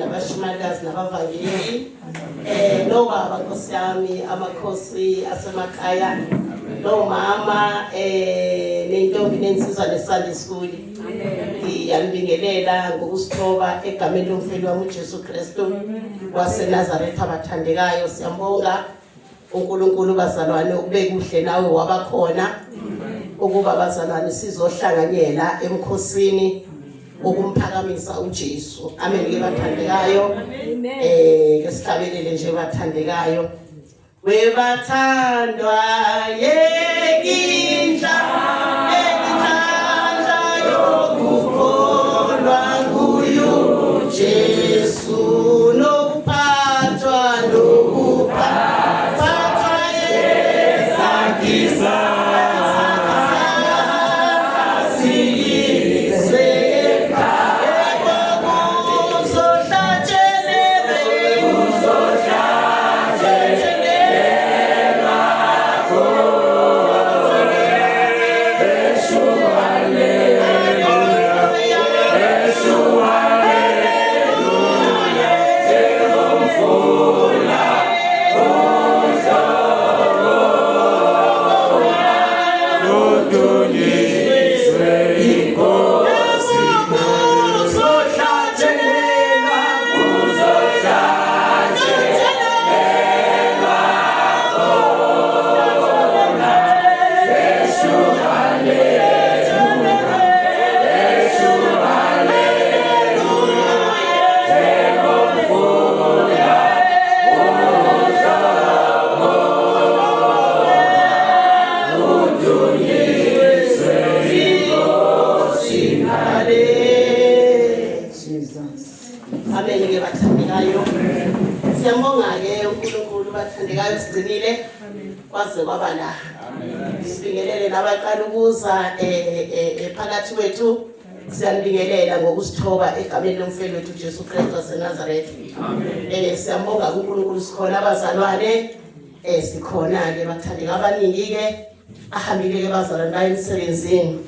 nabashumayelikazi nabavangeli nobaba Nkosi yami amakhosi asemakhaya nomama nentombi nensizwa neSunday school. Ngiyanibingelela ngokusithoba egameni lomfeli wami uJesu Kristu waseNazaretha bathandekayo. Siyambonga uNkulunkulu bazalwane ukube kuhle nawe wabakhona ukuba bazalwane sizohlanganyela emkhosini wokumphakamisa uJesu. Amen ke bathandekayo. Ke sihlabelele nje bathandekayo. Webathandwa yekinja ekinhlanhla yokukholwa nguyu Jesu nokuphathwa nokuphathwa yesakisa Amen ke bathandekayo. Siyambonga ke uNkulunkulu bathandekayo sigcinile kwaze kwaba la. Sibingelele nabaqala ukuza phakathi kwethu. Siyanibingelela ngokusithoba egameni lomfeli wethu Jesu Kristu waseNazaretha. Amen. Siyambonga uNkulunkulu sikhona abazalwane sikhona ke bathandeka abaningi ke ahambile ke bazalwane baye emsebenzini.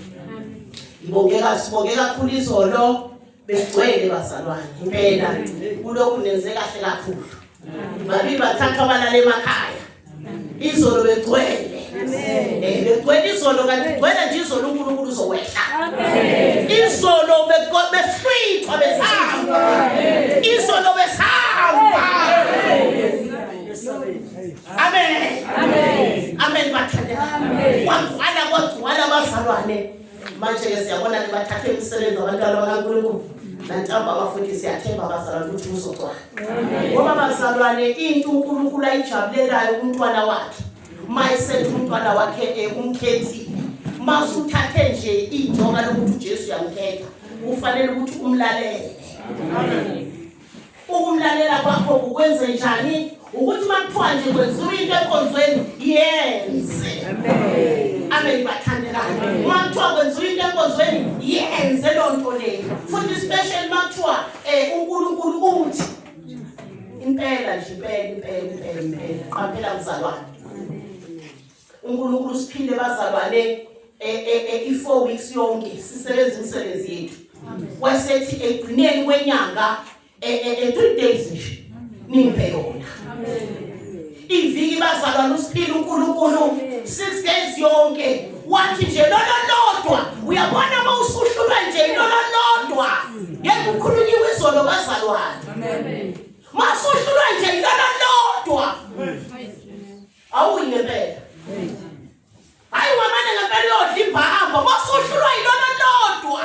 Ngibonge sibonge kakhulu izolo besigcwele bazalwane impela kulokhu nenze kahle kakhulu. Babili bathathu abalala emakhaya. Izolo begcwele. Begcwele izolo kanti gcwele nje izolo uNkulunkulu uzowehla. Izolo behlwithwa besahamba. Izolo besahamba. Amen. Amen. Amen bathandeka. Kwagcwala kwagcwala abazalwane. Manje ke siyabona ke bathathe umsebenzi wabantwana bakaNkulunkulu. Nantambama futhi siyathemba abazalwane ukuthi uzogcwala. Ngoba bazalwane into uNkulunkulu ayijabulelayo kumntwana wakhe. Mayesethi umntwana wakhe umkhethile. Masuthathe nje ijoka lokuthi uJesu uyamkhetha, kufanele ukuthi umlalele. Amen. Ukumlalela kwakho kukwenze njani? Ukuthi uma kuthiwa nje kwenziwa into enkonzweni yenze. Amen. Amen bathandekayo. Uma kuthiwa kwenziwa into enkonzweni yenze loo nto leyo. Futhi especially uma kuthiwa uNkulunkulu uthi impela nje impela impela impela impela. Qaphela mzalwane. uNkulunkulu usiphile bazalwane i-4 weeks yonke sisebenza imisebenzi yethu. Wasethi egcineni kwenyanga 3 days nje ningiphe yona. Iviki bazalwane usiphile uNkulunkulu 6 days yonke. Wathi nje lolo lodwa uyabona uma usuhlulwa nje lolo lodwa ngeke ukhulunyiwe izolo bazalwane. Masuhlulwa nje lolo lodwa. Awuyi ngempela. Hayi wamane ngempela uyodla ibhamba masuhlulwa yilona lodwa.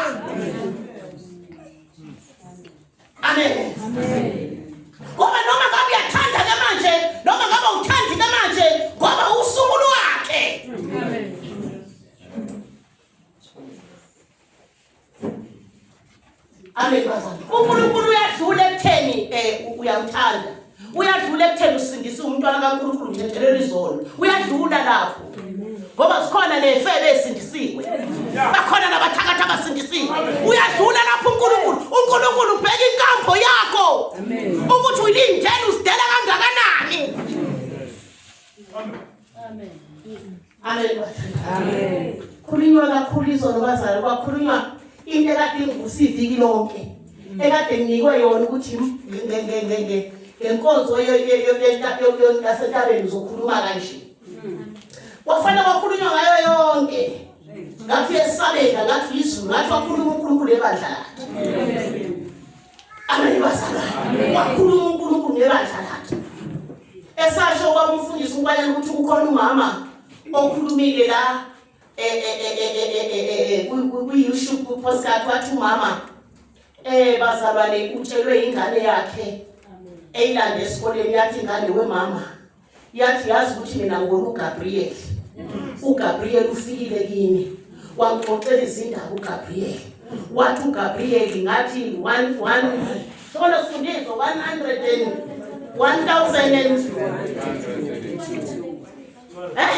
Amen. Ngoba noma ngabe uyathanda ke manje, noma ngabe uthandi ke manje, ngoba usuku lwakhe. Amen. Amen bazalwane. uNkulunkulu uyadlula ekutheni uyamthanda. Uyadlula ekutheni usindisa umntwana kaNkulunkulu uthethelela izono. Uyadlula lapho. Ngoba sikhona nefebe esindisiwe. Bakhona nabathakathi abasindisiwe. Uyadlula lapho uNkulunkulu. uNkulunkulu ubheka inkambo yakho. Ukuthi uyilindele usidela kangakanani. Amen. Amen. Amen. Khulunywa kakhulu izolo bazali kwakhulunywa into ekade ingusa iviki lonke. Ekade nginikwe yona ukuthi ngenkonzo yasentabeni uzokhuluma kanje. Kwafanele kwakhulunywa ngayo yonke. Ngathi uyesabeka, ngathi izulu, ngathi wakhuluma uNkulunkulu ebandla lakhe. Amen bazalwane. Wakhuluma uNkulunkulu ngebandla lakhe. Esasho ubaba umfundisi uBanyana ukuthi kukhona umama okhulumile la kwi-YouTube ku-postcard wathi umama bazalwane utshelwe ingane yakhe eyilande esikoleni yathi ingane wemama yathi yazi ukuthi mina ngibona uGabriel uGabriel ufikile kimi wangixoxela izindaba uGabriel wathi uGabriel ngathi 1 1 sona sifundiswa 100 and 1000 and eh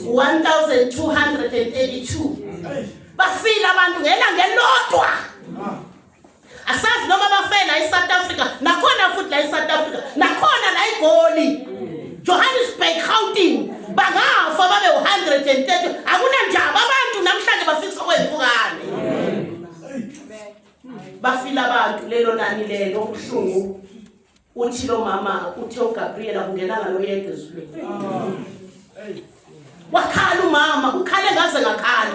1232 bafile abantu ngelanga elodwa asazi noma bafe la e-south africa nakhona futhi la e-south africa nakhona la egoli johannesburg gauteng bangafa babe u-130 akunandaba abantu namhlanje bafikisa kwey'mpukane bafile abantu lelo nani lelo ubuhlungu Uthi lo mama uthe uGabriel akungenanga noyedwa ezulwini. Wakhala umama, ukhale ngaze ngakhala.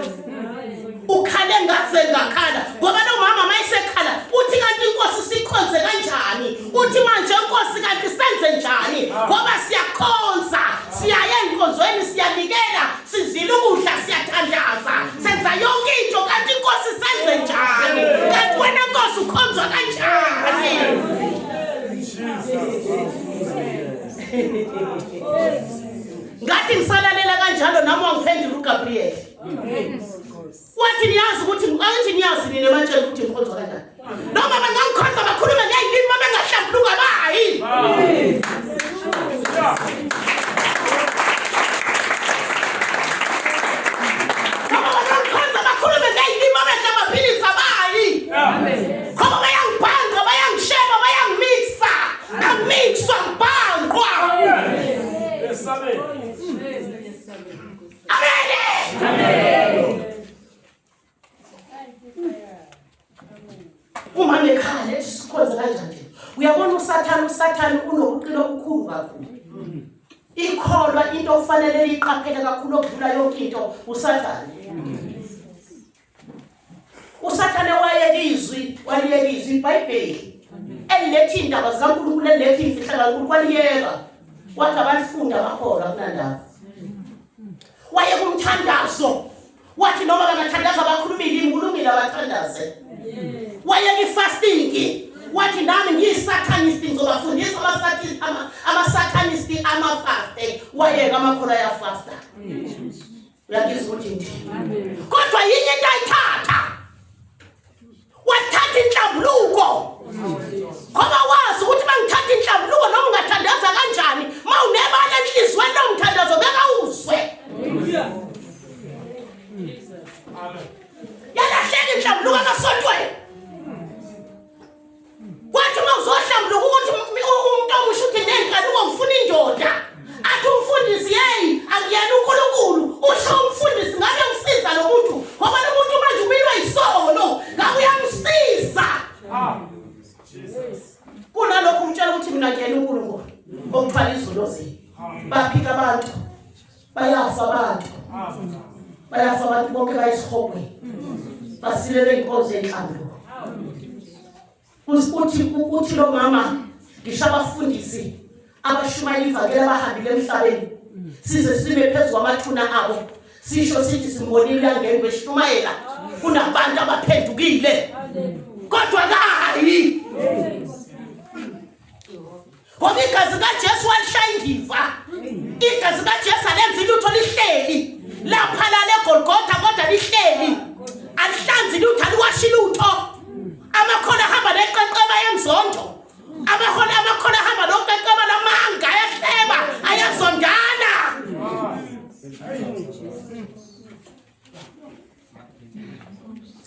Ukhale ngaze ngakhala ngoba lo mama mayesekhala uthi kanti inkosi sikhonze kanjani? Uthi manje inkosi kanti senze njani? Ngoba siyakhonza, siyaya enkonzweni siyanikela, sizila ukudla siyathandaza, senza yonke into kanti inkosi senze njani? Kanti wena nkosi ukhonzwa kanjani? Ngathi ngisalalela kanjalo nami wangiphendula uGabriel. Wathi niyazi ukuthi angithi niyazi nina ematsheni ukuthi ngikhonzwa kanjani. Noma bangangikhonza bakhulume ngeyilimi babengahlambuluka bayi. Noma bangangikhonza bakhulume ngeyilimi babedla amaphilisi abayi. Ngoba bayangibhanqa bayangisheba bayangimixa. Angimixwa ngibhanqwa. Amen. Uma nekhala ethi sikhonze kanjani nje. Uyabona uSathane uSathane unobuqilo obukhulu kakhulu. Ikholwa into ofanele liyiqaphele kakhulu okudlula yonke into uSathane. usathane wayeka izwi waliyeka izwi ibhayibheli eliletha iy'ndaba zikankulunkulu eliletha iy'mfihla kankulunkulu waliyeka wathi abalifunda amakholwa kunandaba wayeka umthandazo wathi noma bangathandaza bakhuluma ilimi kulungile abathandaze wayeka ifasting wathi nami ngiyisatanist ngizobafundisa amasatanist amafaste wayeka amakholwa ayafasta Uyangizwa ukuthi ngithini? Kodwa yinye into ayithatha. Wathatha inhlambuluko. Ngoba wazi ukuthi mangithatha inhlambuluko noma ungathandaza kanjani, mawunebala enhliziyweni lo mthandazo beka uzwe. Yalahleka inhlambuluko emasontweni. Kwathi uma uzohlambuluka ukuthi umuntu omusha uthi nenkanuko ngifuna indoda. Athi umfundisi yeyi akuyena uNkulunkulu usho umfundisi ngabe usiza lo muntu ngoba lo muntu manje umilwa yisono ngabe uyamsiza. Kunalokho umtshela ukuthi mina ngiyena uNkulunkulu okuthwala izono zenu. Baphika abantu bayafa abantu bayafa abantu bonke bayisihogweni basilele inkonzo yenhlambuluko uthi uthi lo mama ngisho abafundisi abashumayela ivangeli abahambile emhlabeni size sibe phezu kwamathuna abo sisho sithi simbonile uyangena beshumayela kunabantu abaphendukile kodwa kayi Ngoba igazi kaJesu walishaya indiva. Igazi kaJesu alenzi lutho lihleli. Laphalala eGolgotha kodwa lihleli. Alihlanzi lutho aliwashi lutho. Amakhono ahamba neqeqeba yenzondo. Amakhono amakhono ahamba noqeqeba lamanga ayahleba ayazondana.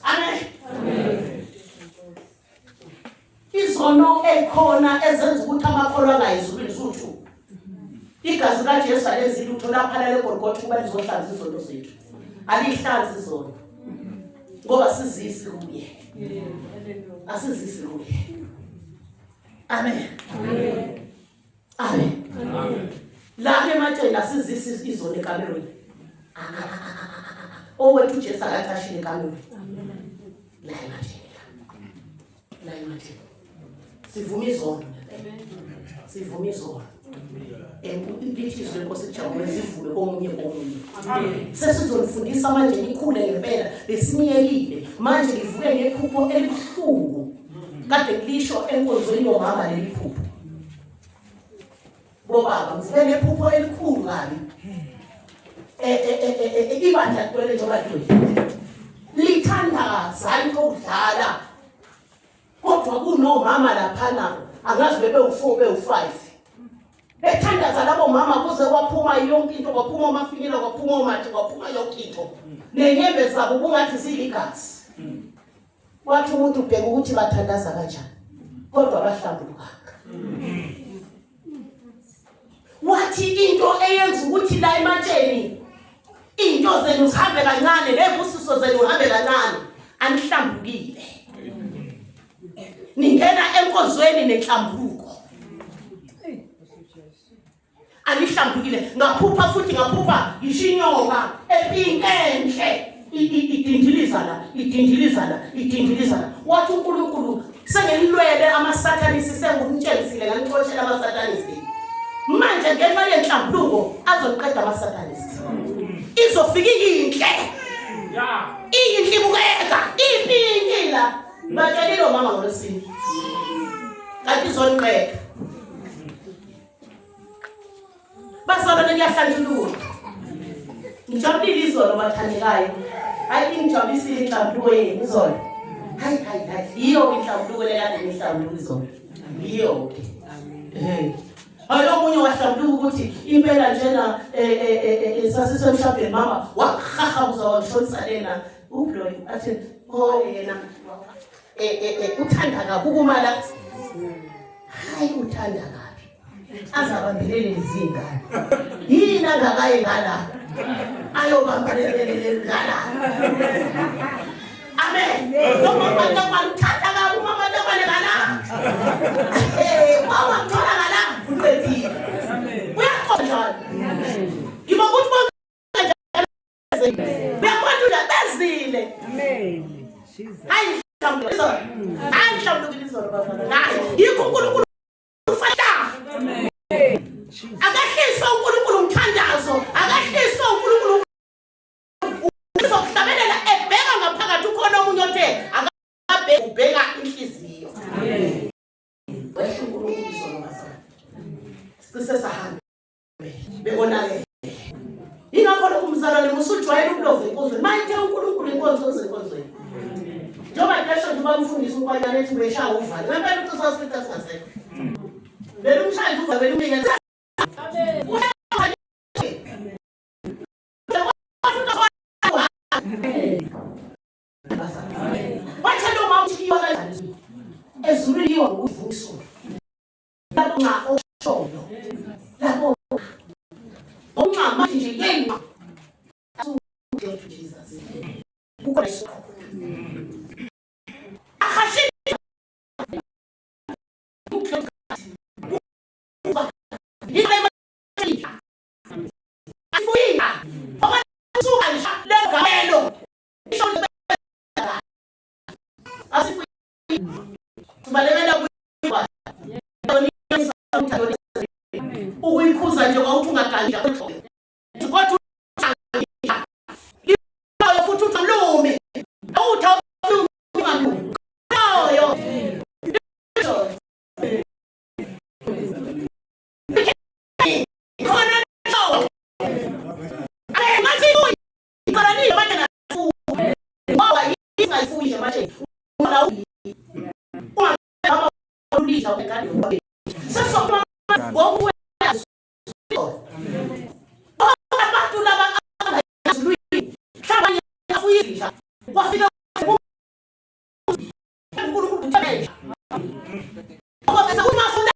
Amen. Amen. Izono ekhona ezenza ukuthi amakholwa angayi ezulwini zuthu. Igazi kaJesu alenzi lutho lapha lale Golgotha ukuba lizohlanza izono zethu. Alihlanzi izono. Ngoba sizisi kuye. Asizisi kuye. Amen. Amen. Amen. Amen. La ke ematsheni asizisi izona ekamerweni. Owethu uJesu akacashile ekamerweni. La ematsheni. La ematsheni. Sivuma izono. Sivuma izono. Lithi izwi lenkosi lijabule sivume komunye komunye. Sesizonifundisa manje nikhule ngempela besiniyekile. Manje ngivuke ngephupho elibuhlungu. Kade ngilisho enkonzweni yomama leli phupho. Bobaba ngivuke ngephupho elikhulu kabi. Eh eh eh, eh ibandla ligcwele njengoba ligcwele. Lithandaza into okudlala. Kodwa kunomama laphana angazi bebewu-4 bewu-5 bethandaza labo mama kuze kwaphuma yonke into kwaphuma omafinyela kwaphuma omathi kwaphuma yonke into nenyembe zabo kungathi ziligazi wathi umuntu ubheka ukuthi bathandaza kanjani kodwa bahlambulukanga wathi into eyenza ukuthi la ematsheni into zenu zihambe kancane nezibusiso zenu uhambe kancane anihlambukile ningena enkonzweni nenhlambuluko anihlambukile ngaphupha futhi ngaphupha ngisho inyoka epinki enhle idindiliza la idindiliza la idindiliza la wathi uNkulunkulu sengilwele amasatanisi sengumtshelisile nganixoshela amasatanisi manje ngenxa yenhlambuluko azoqeda amasatanisi izofika iyinhle iyinhle ibukeka ipinki la batshelile omama ngolwesine kanti izoniqeda Bazalwane ngiyahlanjululwa. Ngijabulile izolo bathandekayo. Hayi ingijabulisile inhlambuluko yenu izolo. Hayi hayi hayi yiyo inhlambuluko le kade ngihlambuluka izolo. Yiyo ke. Eh. Hayi omunye wahlambuluka ukuthi impela njena eh eh eh, eh sasisemshadweni mama wahahabuza wangishonisa lena uphi loyo athi oh yena eh eh eh uthanda kabi ukumala. Hayi uthanda kabi. Azabambelele izingane. Yini angakaye ngala? Ayobambelele ngala. Amen. Noma mama uthanda kabi umama ntombane ngala. Eh, mama mthola ngala uqedile. Amen. Uyaqonda. Amen. Ngiba ukuthi Uyakwazi bezile. Amen. Jesus. Hayi mhlawumbe izolo. Hayi mhlawumbe izolo bafana. Hayi yikho uNkulunkulu ufata. Amen. Akahliswe uNkulunkulu umthandazo. Akahliswe uNkulunkulu uzokuhlabelela ebheka ngaphakathi ukhona omunye othe akabheka ubheka inhliziyo. Amen. Wehla uNkulunkulu izolo bazalwane. Sicise sahamba. Bekonakele. Yingakho lokhu mzalwane musujwayele ukulova enkonzweni. Mayithe uNkulunkulu inkonzo uzenkonzweni. Njengoba ngisho nje bamfundisa ukwanyana ethi ubeshaya uvalo. Ngempela ucisa sifica singasekho. Leli umshaya nje uvalo umike. Wathanda umama ukuthi iwa kanjani ezulwini iwa ngokuvuka Lapho nxa oshoyo. Lapho unxa manje nje yena. To Jesus. Kukhona isokho. Ahashi. Afuya. Suka nje legamelo. Asifuya. Sibalekela ukuyikhuza nje wawuthi ungaganja kodwa loyo futhi uthi mlumi awuthi awulumi loyo khona lo ngathi kuyi manje ngoba ingayifuyi nje manje Abantu laba abangazulwini hlabanye afuyizinja kwafika uNkulunkulu uthembe ngoba bese uma funda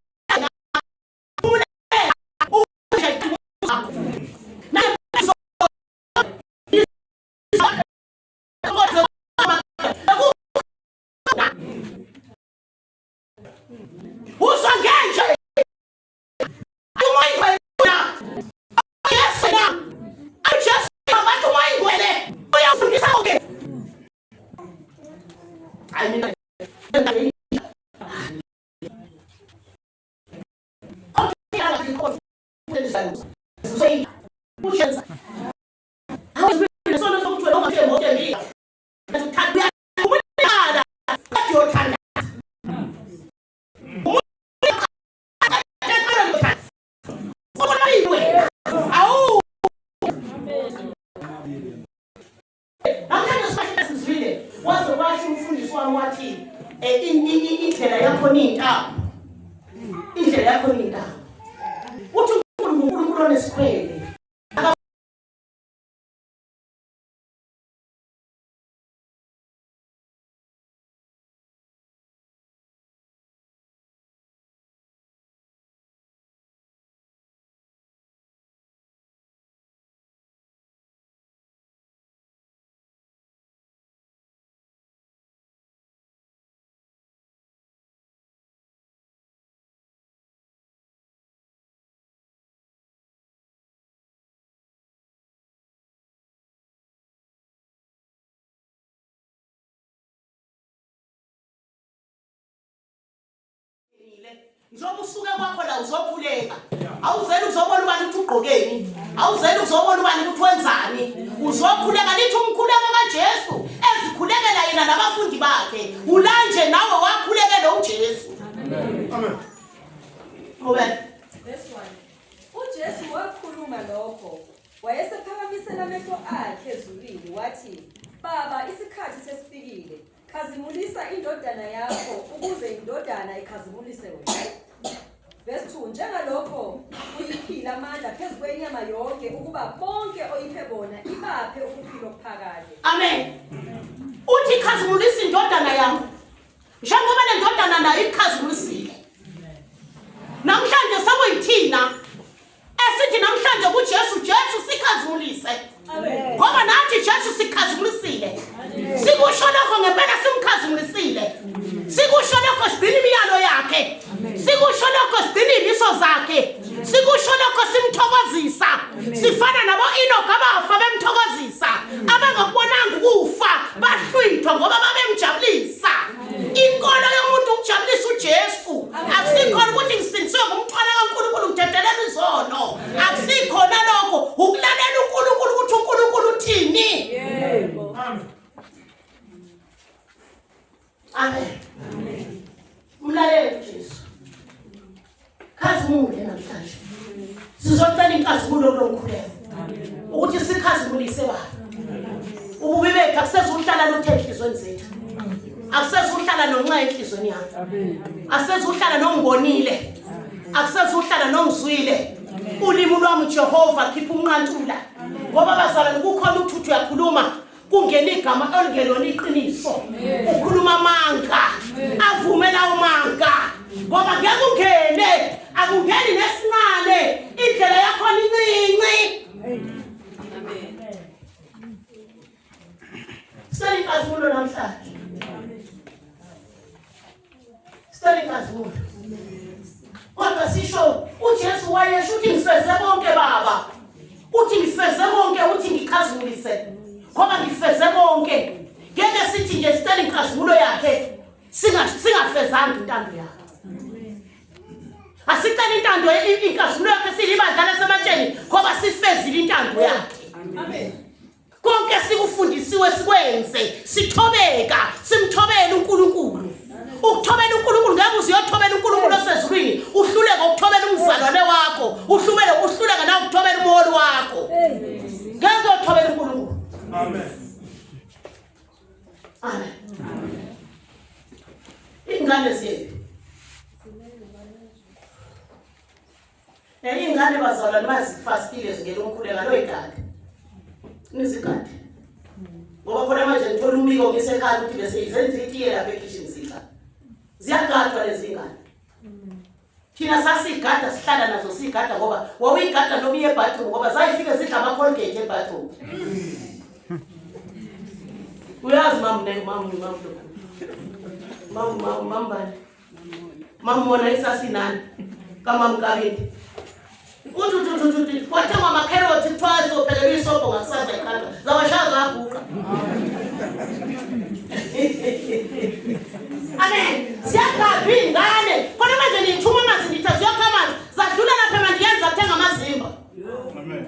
Ushenza. Awu sono sokuthi wena ungathembi othembile. Uthanda uyakhuleka. Kade uyothanda. Awu. Namhlanje sibahle sizwile waze washo umfundisi wami wathi eh, indlela yakho niyintambo. Indlela yakho niyintambo. Uthi uNkulunkulu onesikhwele. Njengoba usuke kwakho la uzokhuleka. Awuzeli uzobona ubani ukuthi ugqokeni. Awuzeli uzobona ubani ukuthi wenzani. Uzokhuleka lithi umkhuleko kaJesu ezikhulekela yena nabafundi bakhe. Ulanje nawe wakhulekela uJesu. Amen. Qhubeka. Verse 1. UJesu wakhuluma lokho wayesephakamisela amehlo akhe ezulwini wathi, Baba, isikhathi sesifikile. Khazimulisa indodana yakho ukuze indodana ikhazimulise wena. Verse 2 Njengalokho uyiphila amandla phezu kwenyama yonke ukuba bonke oyiphe bona ibaphe ukuphila okuphakade. Amen. Uthi khazimulisa indodana yakho. Njengoba le ndodana nayo ikhazimulisile. Namhlanje sekuyithina esithi namhlanje kuJesu Jesu sikhazimulise ngoba nathi Jesu sikhazimulisile sikusho lokho ngempela simkhazimulisile sikusho lokho sigcina imiyalo yakhe sikusho lokho sigcina iy'miso zakhe sikusho lokho simthokozisa sifana nabo-enoch abafa bemthokozisa abangakubonanga ukufa bahlwithwa ngoba babemjabulisa Inkolo yomuntu ukujabulisa uJesu. Akusikhona ukuthi ngisindiswe ngumntwana kaNkulunkulu ngidedelelwe izono. Akusikhona lokho, ukulalela uNkulunkulu ukuthi uNkulunkulu uthini. Yebo. Amen. Amen. Umlalele uJesu. Khazimule namhlanje. Sizocela inkazimulo kulomkhuleko. Ukuthi sikhazimulise baba. Ububi bethu akusezuhlala lutho enhlizweni zethu. Akusezuhlala nonxa enhlizweni yakho. Akusezuhlala nongibonile. Akusezuhlala nongizwile. Ulimi lwami Jehova khipha umnqantula. Ngoba bazalwane kukhona uthuthu uyakhuluma kungena igama elingelona iqiniso ukhuluma amanga avume lawo manga ngoba ngeke ungene akungeni nesincane indlela yakhona incinci sicela inkazimulo namhlanje Sicela inkazimulo. Kodwa sisho uJesu wayesho ukuthi ngifeze konke baba. Uthi ngifeze konke uthi ngikhazimulise. Ngoba ngifeze konke. Ngeke sithi nje sicela inkazimulo yakhe singafezanga intando yakhe. Asicela intando inkazimulo yakhe siyibandla lasematsheni ngoba sifezile intando yakhe. Amen. Konke sikufundisiwe sikwenze sithobeka simthobele uNkulunkulu. Ukuthobela uNkulunkulu ngeke uze uyothobela uNkulunkulu osezulwini uhluleke ukuthobela umzalwane wakho uhluleke uhluleke na ukuthobela umholi wakho. Ngeke uyothobela uNkulunkulu. Amen. Amen. Ingane zethu. Eh ingane bazalwane bazifastile zingena umkhuleka loyigade. Nizigade. Ngoba khona manje ngithola umbiko ngisekhaya ukuthi bese izenza itiye lapha ekitchen zidla. Ziyagadwa lezi ngane. Thina sasigada sihlala nazo sigada ngoba wawuyigada noma iye bathroom ngoba zayifike zidla ama Colgate ebathroom. Uyazi mam ne mam mam lokhu. Mam mam mam bani. Mamona isasinani kamamkabini. Uthi uthi uthi uthi kwathengwa amakherothi kuthiwa azophelelwa isobho ngakusasa iqanda. Zawashaya zaguqa. Amen. Siyagabha iy'ngane. Khona manje niyithuma amanzi nithi aziyokha amanzi. Zadlula lapha emandiyeni zathenga amazimba. Amen.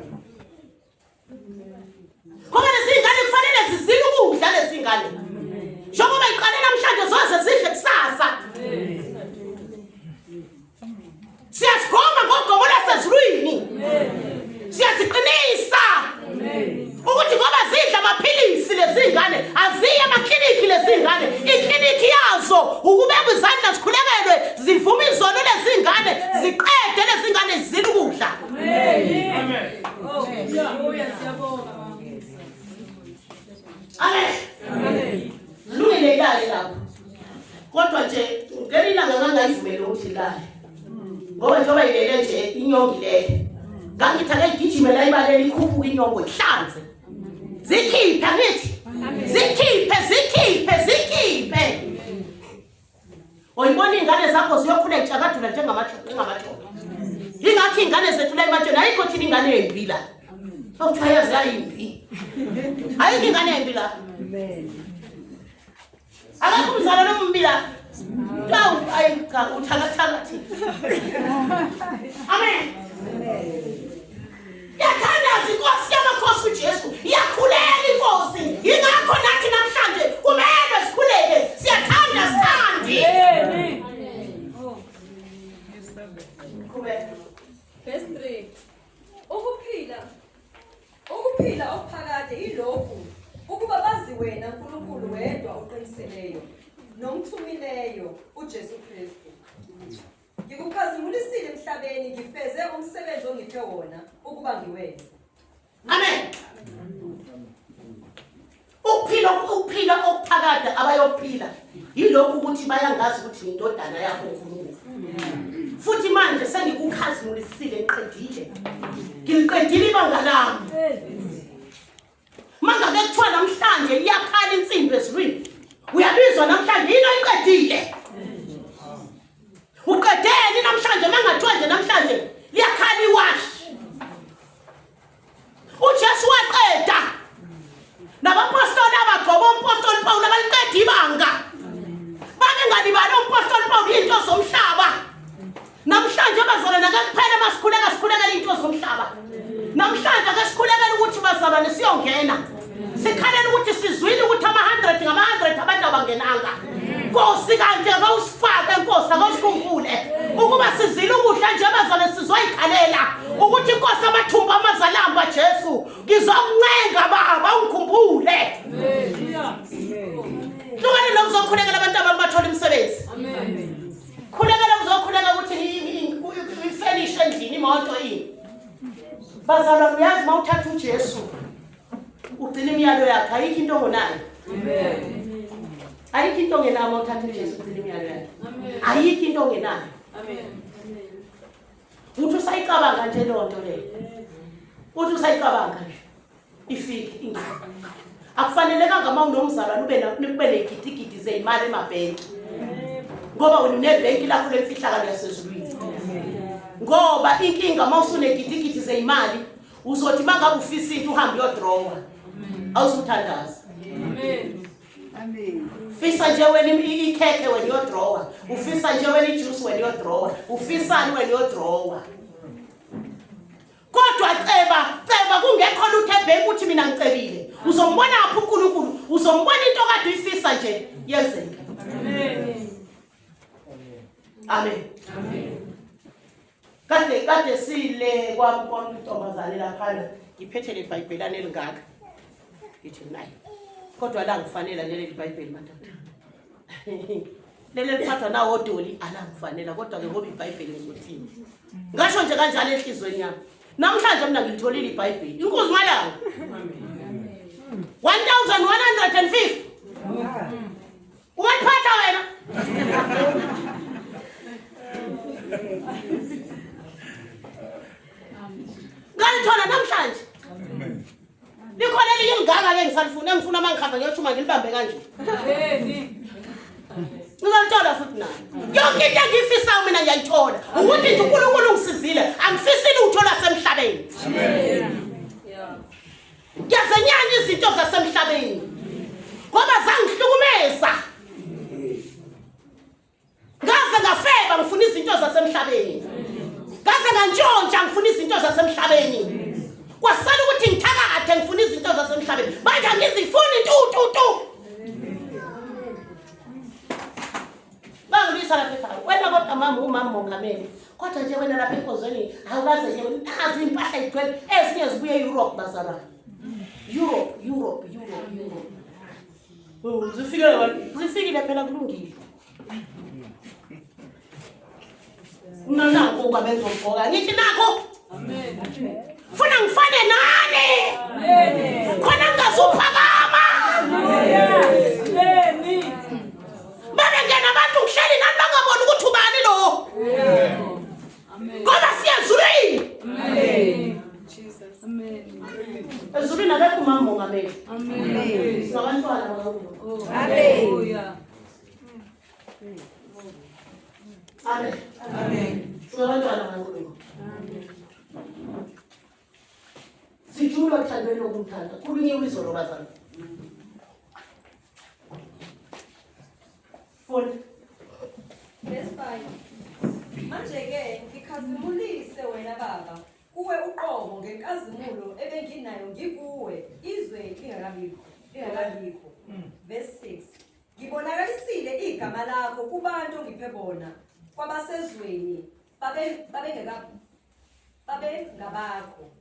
Ngoba lezi ngane kufanele zizile ukudla lezi ngane. Njengoba iqale namhlanje zoze zidle kusasa. Siyasigoma ngogomo lasezulwini. Siyaziqinisa. Ukuthi ngoba zidla amaphilisi lezi ngane, aziye emaklinikhi lezi ngane. Iklinikhi yazo ukubeka izandla zikhulekelwe, zivume izono lezi ngane, ziqede lezi ngane zizile ukudla. Amen. Oh, haleluya, siyabonga. Amen. Amen. Lungile ilale lapho. Kodwa nje ngelinye ilanga ngangayivumeli ukuthi ilale. Ngoba njengoba ilele nje inyongo ilele. Ngangithi ake igijime la ibalele ikhuphuke inyongo ihlanze. Zikhiphe angithi. Zikhiphe, zikhiphe, zikhiphe. Uyibona iy'ngane zakho ziyokhula y'tshakadula njengamathoba. Yingakho iy'ngane zethu la ematsheni ayikho thina ingane yembi la. Okuthiwa yazi yayimbi. Ayikho ingane yembi la. Akekho umzalwane ombi la. Lawu ayi cha uthakathaka thina. Amen. Yathandaza inkosi yamakhosi uJesu, iyakhuleka inkosi. Yingakho nathi namhlanje kumele sikhuleke, siyathanda sithandi. Qhubeka. Verse 3. Ukuphila ukuphila okuphakade yilokhu ukuba bazi wena uNkulunkulu wedwa oqiniseneyo nomthumileyo uJesu Kristu. Ngikukhazimulisile emhlabeni ngifeze umsebenzi ongiphe wona ukuba ngiwenze. Amen. Ukuphila ukuphila okuphakade abayophila yilokhu ukuthi bayangazi ukuthi ngindodana yakho uNkulunkulu. Futhi manje sengikukhazimulisile ngiqedile. Ngiliqedile ibanga lami. Mangabe kuthiwa namhlanje iyakhala insimbi ezulwini. Uyabizwa namhlanje yini oyiqedile? Uqedeni namhlanje mangathiwa nje namhlanje liyakhala iwashi. uJesu waqeda nabapostoli abagcoba umpostoli Paul abaliqeda ibanga babengalibali umpostoli Paul into zomhlaba namhlanje bazalwane ake kuphele masikhuleka sikhulekela into zomhlaba namhlanje ake sikhulekele ukuthi bazalwane siyongena sikhalela ukuthi sizwile ukuthi ama-100 ngama-100 abantu abangenanga nkosi kanti akawusifake nkosi akawusikhumbule ukuba sizile ukudla nje bazalwane sizoyikhalela ukuthi inkosi amathumbu amazalamba Jesu ngizokuncenga baba ungikhumbule hlukane nokuzokhulekela abantu abami bathola imisebenzi khulekela kuzokhuleka ukuthi ifenishe endlini imoto ini bazalwane uyazi uma uthatha ujesu ugcina imiyalo yakhe ayikho into ongonayo ayikho into ongenayo uma uthatha ujesu ugcina imiyalo yakhe ayikho into ongenayo uthi usayicabanga nje leyo nto leyo uthi usayicabanga nje ifike ingane akufanelekanga uma unomzalwane ube kube negidigidi zeyimali emabhenki ngoba wena unebhenki lakho lemfihlakalo yasezulwini ngoba inkinga uma usunegidigidi zeyimali uzothi uma ngabe ufisa into uhambe uyodrowa awuzuthandaza Fisa nje wena ikhekhe wena uyodrowa ufisa nje wena ijuice wena uyodrowa ufisani wena uyodrowa kodwa ceba ceba kungekho lutho ebhenki ukuthi mina ngicebile uzombona phi uNkulunkulu uzombona into kade uyifisa nje yenzeka amen amen kade kade sile kwamntombazane laphana ngiphethe le bhayibhelane elingaka ngithi nayi kodwa la ngifanela leli bhayibheli madoda leli liphathwa nawodoli alangifanela kodwa ke ngoba ibhayibheli ngizothini ngasho nje kanjalo enhlizweni yami namhlanje mina ngilitholile ibhayibheli inkosi malanga 1150 ungaliphatha wena ngalithola namhlanje likhona elinye elingaka ke ngisalifuna engifuna uma ngihamba ngiyoshuma ngilibambe kanje ngizalithola futhi nayo yonke into engiyifisayo mina ngiyayithola ukuthi nje unkulunkulu ungisizile angifisi lutho lwasemhlabeni ngiyazenyanya izinto zasemhlabeni ngoba zangihlukumeza ngaze ngafeba ngifuna izinto zasemhlabeni ngaze ngantshontsha ngifuna izinto zasemhlabeni Kwasala ukuthi ngithakathe ngifuna izinto zasemhlabeni. Manje angizifuni tu tu tu. Bangilwisa lapha ekhaya. Wena kodwa mama umama mongameli. Kodwa nje wena lapha enkonzweni awukaze nje nazi impahla igcwele ezinye zibuye e-Europe bazalwane. Europe, Europe, Europe, Europe. Oh, zifikile wena. Zifikile phela kulungile. Nanako ubaba engizogqoka. Ngithi nakho. Amen. Funa ngifane nani? Amen. Khona ngingazuphakama. Amen. Babe ngena abantu ngihleli nani bangaboni ukuthi ubani lo. Amen. Ngoba siyezulwini. Amen. Jesus. Amen. Ezulwini akekho umama mongameli. Amen. Singabantwana bakaNkulunkulu. Hallelujah. Amen. Amen. Singabantwana bakaNkulunkulu. Amen. Sijula othandweni lokumthanda. Khulunyiwe izolo bazalwane. Funda. Verse 5. Manje-ke ngikhazimulise wena Baba kuwe uqobo ngenkazimulo ebenginayo ngikuwe izwe lingakabikho lingakabikho. Verse 6. Ngibonakalisile igama lakho kubantu ongiphe bona kwabasezweni babe babengeka babengabakho.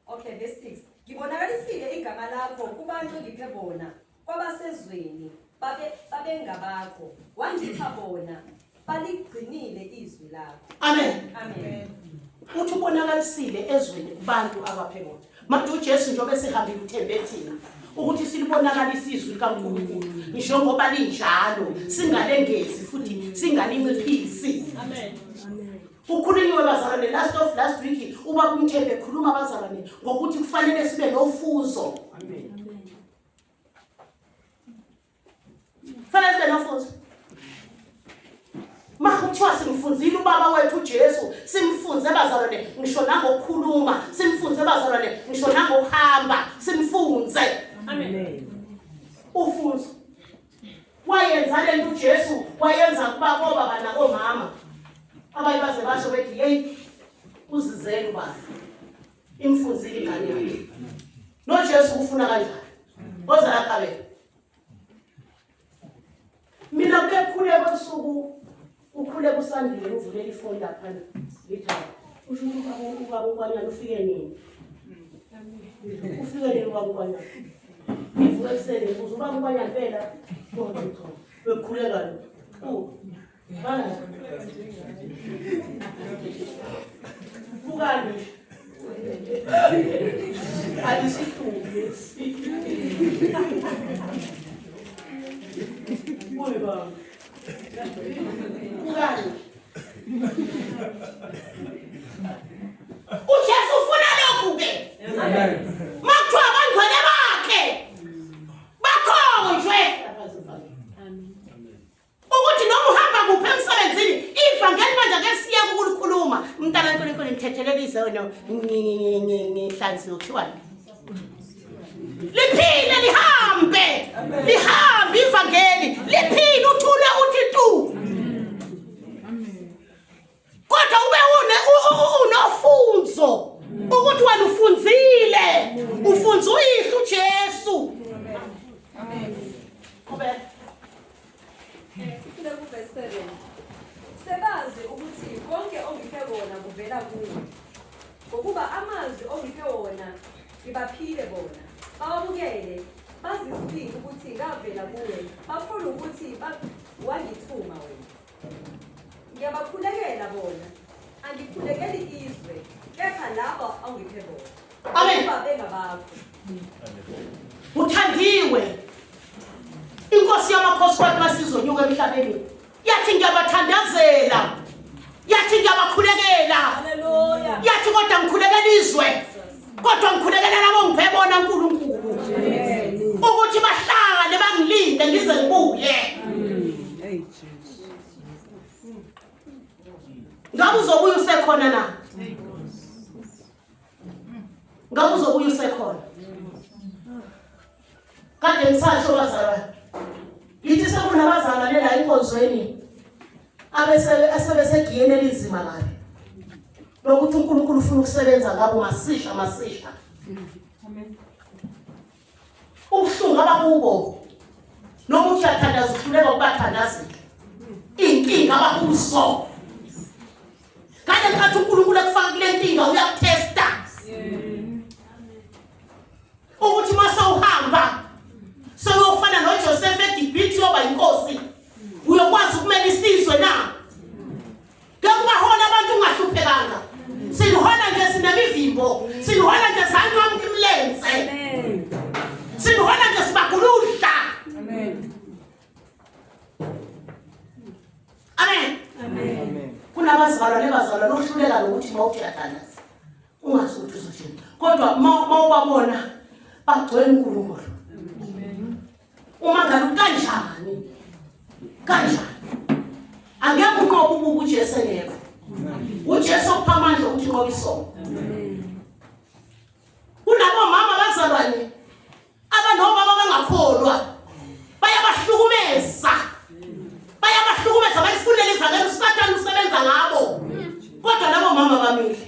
Okay, verse 6. Ngibonakalisile igama lakho kubantu ongiphe bona kwabasezweni babe babengabakho wangipha bona baligcinile izwi lakho. Amen. Amen. Uthi ubonakalisile ezweni kubantu abaphe bona. Manje uJesu njengoba esehambile uthembe thina ukuthi silibonakalise izwi likaNkulunkulu njengoba linjalo singalengezi futhi singalinciphisi. Amen. Kukhulunyiwe bazalwane last of last week ubaba uMthembe ekhuluma bazalwane ngokuthi kufanele sibe nofuzo. Amen. Kufanele sibe nofuzo. Ma kuthiwa simfunzile ubaba wethu uJesu, simfunze bazalwane ngisho nangokukhuluma, simfunze bazalwane ngisho nangokuhamba, simfunze. Amen. Ufunzo. Wayenza lento uJesu, wayenza kuba kobaba nakomama. Abanye baze basho bethi hey uzizele ubaba. Imfunzile ingane yakhe. NoJesu ufuna kanjani? Oza lapha ke. Mina kulekhule kosuku ukhule kusandile uvulela ifoni lapha ngithi usho ukuthi ubaba ubaba ukwanyana ufike nini? Ufike nini ubaba ukwanyana? Ngivuka ekuseni ngibuza ubaba ukwanyana phela kodwa cha bekukhuleka lo. Bana. Bukani. Alisihlubi lesi. Uy baba. Bukani. UJesu ufuna lokhu ke. Amen. Makuthiwa abangcwele bakhe bakhonjwe. Ukuthi noma uhamba kuphi emsebenzini ivangeli manje ake siye ukulikhuluma. Mntana kaNkulunkulu ngithethelele izono ngihlanziwe kuthiwani? Liphile lihambe. Lihambe ivangeli. Liphile uthule uthi tu. Kodwa ube une unofunzo ukuthi wena ufunzile. Ufunza uyihlo uJesu. Amen. Qhubeka. Sifike kuverse 7. Sebazi ukuthi konke ongiphe kona kuvela kuwe. Ngokuba amazwi ongiphe wona ngibaphile bona. Bawamukele bazizwile ukuthi ngavela kuwe. Bakholwa ukuthi wangithuma wena. Ngiyabakhulekela bona. Angikhulekeli izwe, kepha labo ongiphe bona. Amen. Ngokuba bengabakho. Uthandiwe. Inkosi yamakhosi kwathi masizonyuka emhlabeni. Yathi ngiyabathandazela. Yathi ngiyabakhulekela. Hallelujah. Yathi kodwa ngikhulekela izwe. Kodwa ngikhulekela labo ngiphe bona uNkulunkulu. Ukuthi bahlale bangilinde ngize ngibuye. Hey Jesus. Ngabe uzobuya usekhona na? Ngabe uzobuya usekhona? Kade ngisasho bazalwane. Ngithi sekunabazalwane la enkonzweni abese asebesegiyeni elinzima kabi. Lokuthi uNkulunkulu ufuna ukusebenza ngabo masisha masisha. Amen. Ubuhlungu abakubo noma uthi uyathandaza uhluleka ukubathandazela. Iy'nkinga abakuzo. Ngale nkathi uNkulunkulu ekufaka kule nkinga uyakuthesta. Ukuthi uma sewuhamba sewuyofana noJoseph eGibhithe uyoba inkosi. Uyokwazi ukumela isizwe na? Ngeke ubahola abantu ungahluphekanga. Sinihola nje sinemivimbo. Sinihola nje sanqamuka imilenze. Sinihola nje sibaguludla. Amen. Amen. Amen. Kunabazalwane bazalwane ohluleka nokuthi mawuthi uyathandaza. Ungazi ukuthi uzothini. Kodwa mawubabona bagcwele uNkulunkulu. Uma ngabe kanjani? Kanjani? Angeke unqobe ubuka uJesu engekho. UJesu okupha amandla ukuthi unqobe isono. Kunabomama bazalwane abanobaba abangakholwa bayabahlukumeza bayabahlukumeza bayifunela ivangeli usathane usebenza ngabo kodwa labo mama bamile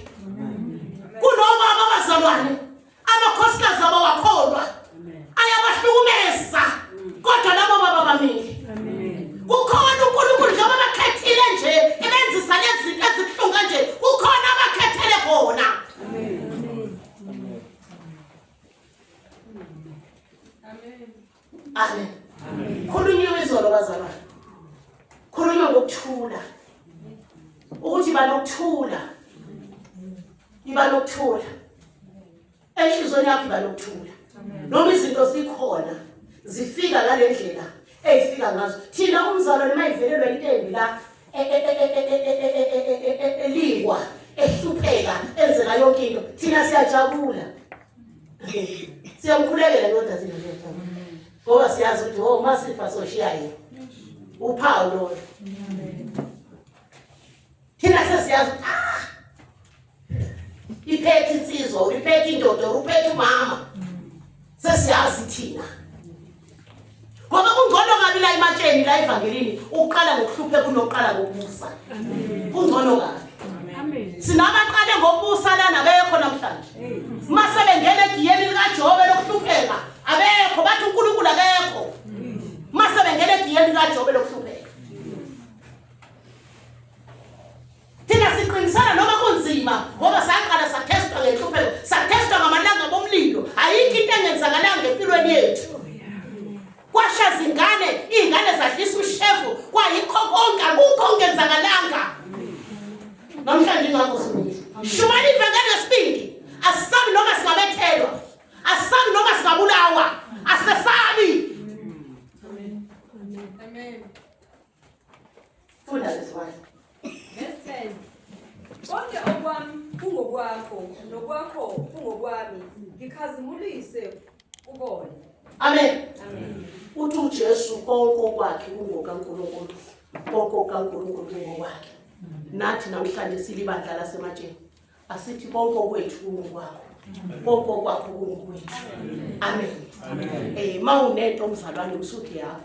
kunobaba abazalwane amakhosikazi abawakholwa ayabahlukumeza kodwa labo baba bamile kukhona uNkulunkulu njengoba bakhethile nje ebenzisa lezi zinto ezibuhlungu kanje kukhona abakhethele khona Amen. Khulunyiwe izolo bazalwane. Khulunywa ngokuthula. Ukuthi banokuthula. Iba nokuthula. Enhlizweni yakho iba nokuthula. Noma izinto zikhona zifika ngale ndlela eyifika ngazo. Thina umzalwane mayivelelwa into embi la elikwa ehlupheka enzeka yonke into thina siyajabula siyamkhulekela kodwa thina siyajabula ngoba siyazi ukuthi oh masifa soshiya yena uphawu lolo thina sesiyazi ukuthi ah iphethe insizwa or iphethe indoda or uphethe umama sesiyazi thina ngoba kungcono kabi la ematsheni la evangelini ukuqala ngokuhlupheka kunokuqala ngokubusa kungcono kabi sinabaqale ngokubusa lana abekho namhlanje uma sebengena egiyeni likaJobe lokuhlupheka abekho bathi uNkulunkulu akekho uma sebengena egiyeni likaJobe lokuhlupheka Thina siqinisana noma kunzima ngoba saqala sathestwa ngenhlupheko, sathestwa ngamalanga bomlilo. Ayikho into engenzakalanga empilweni yethu. Kwasha zingane, iy'ngane zadlisa ushevu, kwayikho konke, akukho okungenzakalanga. Namhlanje ingakho simile. Shumayela ivangeli ngesibindi. Asisabi noma singabethelwa. Asisabi noma singabulawa. Asesabi. Amen. Funda lezwani. Verse 10. Konke okwami kungokwakho nokwakho kungokwami ngikhazimulise kubona. Amen. Amen. Uthi uJesu konke okwakhe kungokaNkulunkulu. Konke okaNkulunkulu kungokwakhe. Nathi namhlanje silibandla lasematsheni. Asithi konke okwethu kungokwakho. Konke okwakho kungokwethu. Amen. Eh mawunento umzalwane usuthi yakho.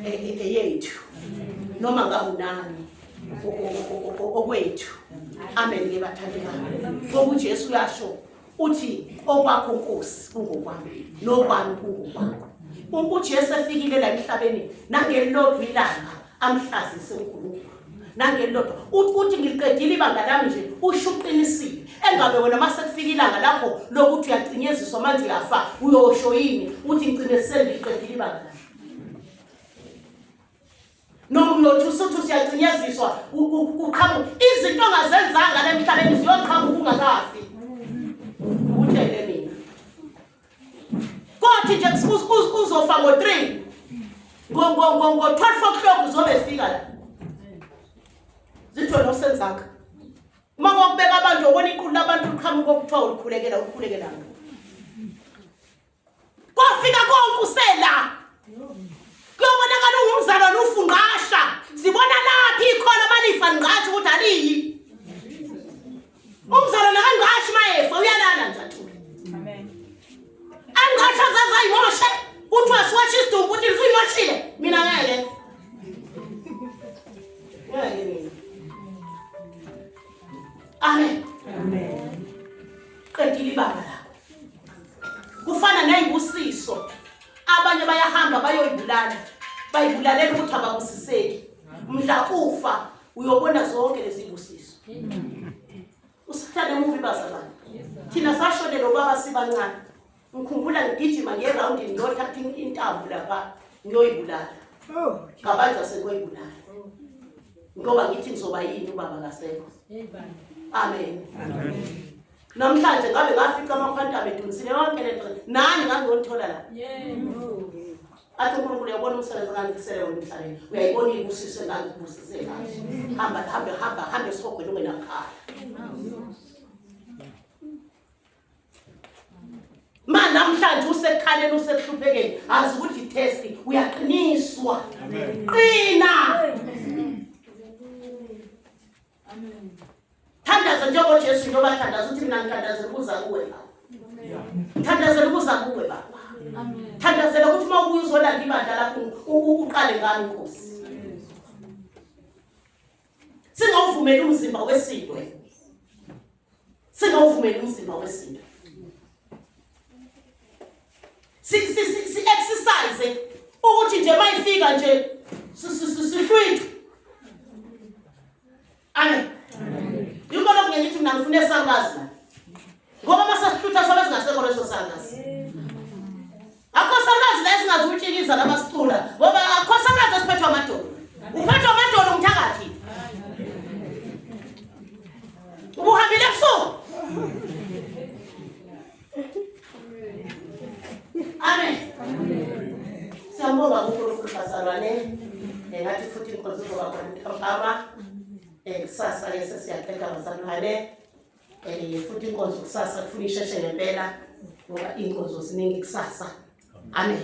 Eyethu. Noma ngawunani okwethu. Amen ke bathandekayo. Ngoba uJesu uyasho uthi okwakho Nkosi kungokwami nokwami kungokwakho. UJesu efikile la emhlabeni nangelilodwa ilanga amhlazise uNkulunkulu. Nangelilodwa uthi ngiliqedile ibanga lami nje usho uqinisile. Engabe wena mase kufika ilanga lakho lokuthi uyacinyeziswa manje uyafa uyosho yini uthi ngigcine sengiliqedile ibanga lami. Noma uyothi usuthi usiyacinyeziswa uqhamuka izinto ongazenzanga la emhlabeni ziyoqhamuka ungakafi. Ukutshele mina. Kothi nje uzofa ngo-3 ngo-12 o'clock uzobe efika la. Zitho nosenzanga. Uma kokubeka abantu ubona iqulu labantu liqhamuka okuthiwa ulikhulekela ulikhulekelanga. Kwafika konke usela. Kuyobonakala ungumzalwane ufungqasha. Sibona laphi ikhona malifa ngqasha ukuthi aliyi. Umzalwane akangqashi mayefa uyalala nje athule. Amen. Angqasha zazayimoshe. Kuthiwa siwashe isidumbu uthi usuyimoshile. Mina ngeke. Ngeke mina. Amen. Amen. Qedile ibanga lakho. Kufana nezibusiso. Abanye bayahamba bayoyibulala. Bayibulalela ukuthi ababusiseki. Mhla ufa uyobona zonke lezi busiso. Usathane mubi bazalwane. Thina sashonela ubaba sibancane. Ngikhumbula ngigijima ngiye erawundini ngiyothatha intambo lapha ngiyoyibulala. Oh. Ngabanjwa sekuyoyibulala. Ngoba ngithi ngizoba yini ubaba kasekho. Amen. Amen. Namhlanje ngabe ngafica amakhwantama edunisile yonke lento. Nani ngangiyonithola la. Yebo. Athi uNkulunkulu uyabona umsebenzi engangikisele wona emhlabeni. Uyayibona ibusiso engangikubusise ngaso. Hamba hambe hamba hambe esihogweni ungenakhaya. Ma namhlanje usekhaleni usekuhluphekeni azi ukuthi test uyaqiniswa. Qina. Amen. Thandaza njengoJesu njengoba thandaza uthi mina ngithandazela ukuza kuwe baba. Thandazela ukuza kuwe baba. Amen. Thandazela ukuthi uma ubuya uzolanda ibandla lakho uqale ngami Nkosi. Singawuvumeli umzimba wesilwe. Singawuvumeli umzimba wesintu. Si si si exercise ukuthi nje mayifika nje sihlwithe. Amen. Yikho lokhu ngithi mina ngifuna esangazi la. Ngoba uma sesihlutha sobe singasekho leso sangazi. Akho sangazi la esingazi ukutshiliza lama sicula ngoba akho sangazi esiphethwe amadolo. Uphethwe amadolo umthakathi. Ubuhambile ebusuku. Amen. Siyambonga uNkulunkulu bazalwane. Ngathi futhi inkonzo izoba khona ntambama. Kusasa ke sesiyaqeda bazalwane. Futhi inkonzo kusasa kufuna isheshe ngempela ngoba inkonzo ziningi kusasa. Amen.